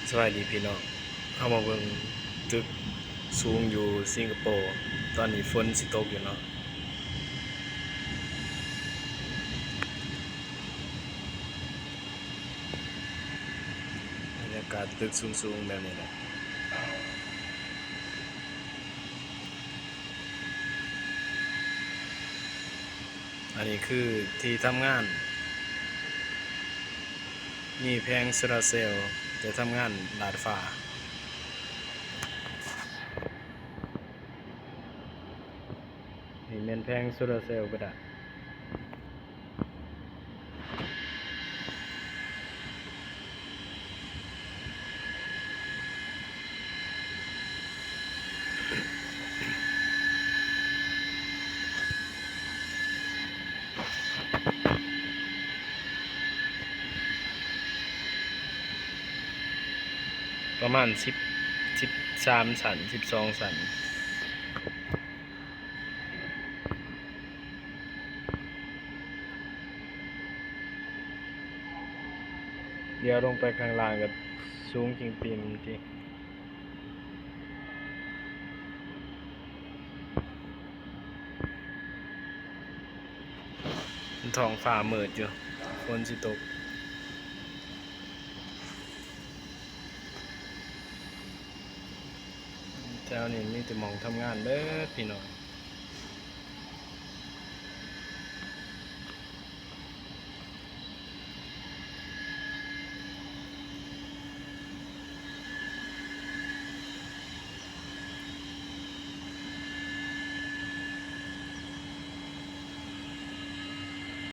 ສະບາຍດີພີ່ນ້ອງ, ເຮົາມາເບິ່ງຕຶກສູງຢູ່ສິງກະໂປ. ຕອນນີ້ຝົນຊິຕົກຢູ່ເນາະ. ບັນຍາກາດຕຶກສູງໆແບບນີ້ແຫຼະ. ອັນນີ້ຄືທີ່ທຳງານ, ມີແຜງໂຊລາເຊວ ແຕ່ທຳງານດາດຟ້າ. ນີ້ແມ່ນແຜງໂຊລາເຊວກໍໄດ້. ປະມານສິບ ສິບສາມຊັ້ນ ສິບສອງຊັ້ນ. ດຽວລົງໄປຂ້າງລ່າງກໍສູງຈິງຕີນຕິ. ທ້ອງຟ້າມືດຢູ່, ຝົນຊິຕົກ. ແຖວນີ້ມີແຕ່ໝ່ອງທຳງານເບີດພີ່ນ້ອງ.